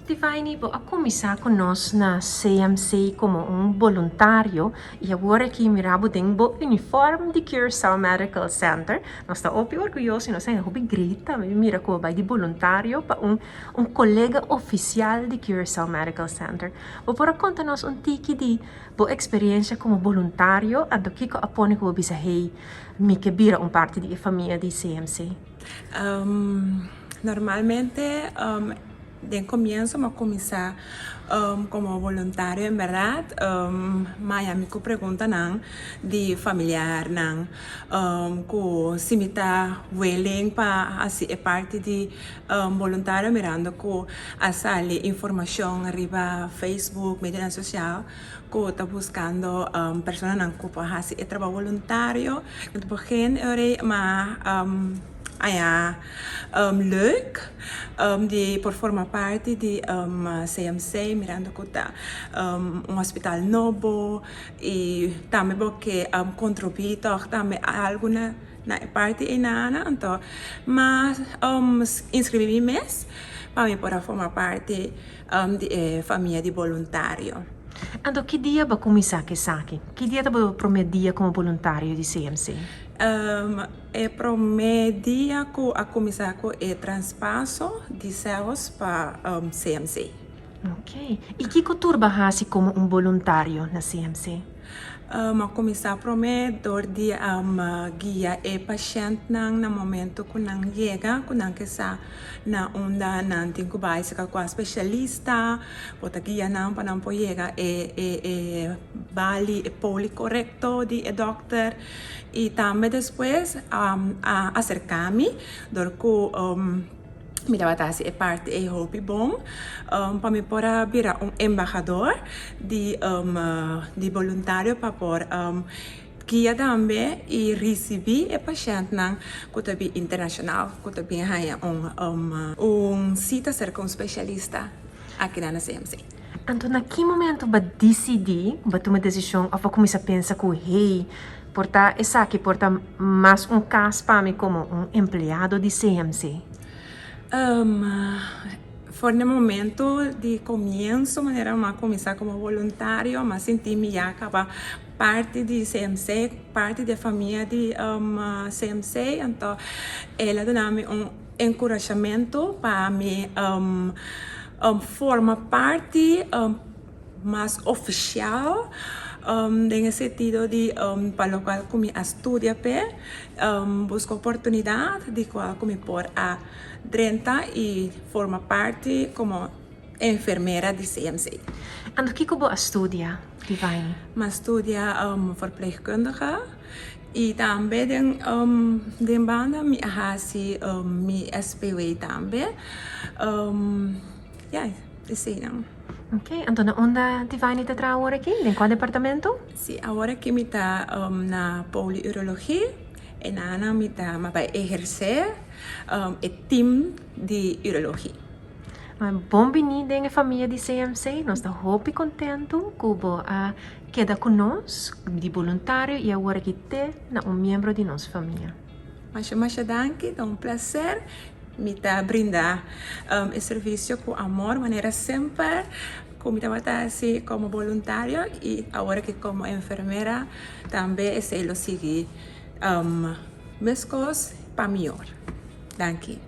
Tifaini, bo a kuminsá ku nos na CMC komo un boluntario i awor aki mira bo den bo uniform di Curaçao Medical Center. Nos ta hopi orguyoso i nos ta haña hopi great tambe di mira ku bo bai di boluntario pa un un kolega ofisial di Curaçao Medical Center. Bo por a konta nos un tiki di bo eksperiencia komo boluntario anto kiko a pone ku bo bisa hey mi ke bira un parti di e famia di CMC? Normalmente den comienzo mi a cuminsa como voluntario en berdad maya mi cu preguntanan di familiarnan cu si mi ta willing pa haci e parti di voluntario mirando cu a sali informacion riba Facebook, medionan social cu ta buscando personanan cu por haci e trabao voluntario. In het begin ma haña leuk di por forma parti di CMC mirando cu ta un hospital nobo y tambe bo ke contribui toch tambe algo na na e parti eynana anto m'a inscribi mi mes pa mi por a forma parti di e famia di boluntario. Anto ki dia bo a kuminsá ku esaki? Ki dia tabata bo promé dia komo boluntario di CMC? E promé dia ku a kuminsá ku e traspaso di SEOS pa CMC. Ok. I kiko tur bo a hasi komo un boluntario na CMC? Mi a kuminsá promé dor di guia e pashèntnan na momentu ku nan yega, ku nan ke sa na unda nan tin ku bai serka kua spesialista, bo ta guia nan pa nan por yega e e e bali, e poli korekto di e dòkter. I tambe despues a aserká mi dor ku. Mi tabata hasi e parti ei hopi bon pa mi por a bira un embahador di di boluntario pa por guia tambe i risibí e pashèntnan ku ta bin internashonal ku ta bin haña un un sita serka un spesialista aki na CMC. Anto na ki momento bo a disidí, bo a tuma desishon òf bo a kuminsá pensa ku hey, Por ta esaki por ta mas un kas pa mi komo un empleado di CMC? For di momento di komienso manera mi a kuminsá komo boluntario mi a sinti mi ya kaba parti di CMC, parti di e famia di CMC, anto el a duna mi un enkurashamentu pa mi forma parti. Mas ofisial den e sentido di pa lokual ku mi a studia p'e, buska oportunidat di kual ku mi por a drenta i forma parti komo enfermera di CMC. Anto kiko bo a studia, Divine? Mi a studia verpleegkundige i tambe den den banda mi a hasi mi SPW tambe. Ya, eseinan. Ok, anto na unda Divine ta traha awor aki? Den kua departamento? Si, awor aki mi ta na Poliurologie. Enanan mi ta mi a bai ehersé e team di urologie. Bon bini den e famia di CMC. Nos ta hopi kontentu ku bo a keda ku nos di boluntario i awor aki te na un miembro di nos famia. Masha masha danki, ta un placer. Mi ta brinda e servicio cu amor manera semper cu mi tabata haci como boluntario y awor aki como enfermera tambe esey lo sigui mescos pa mior. Danki.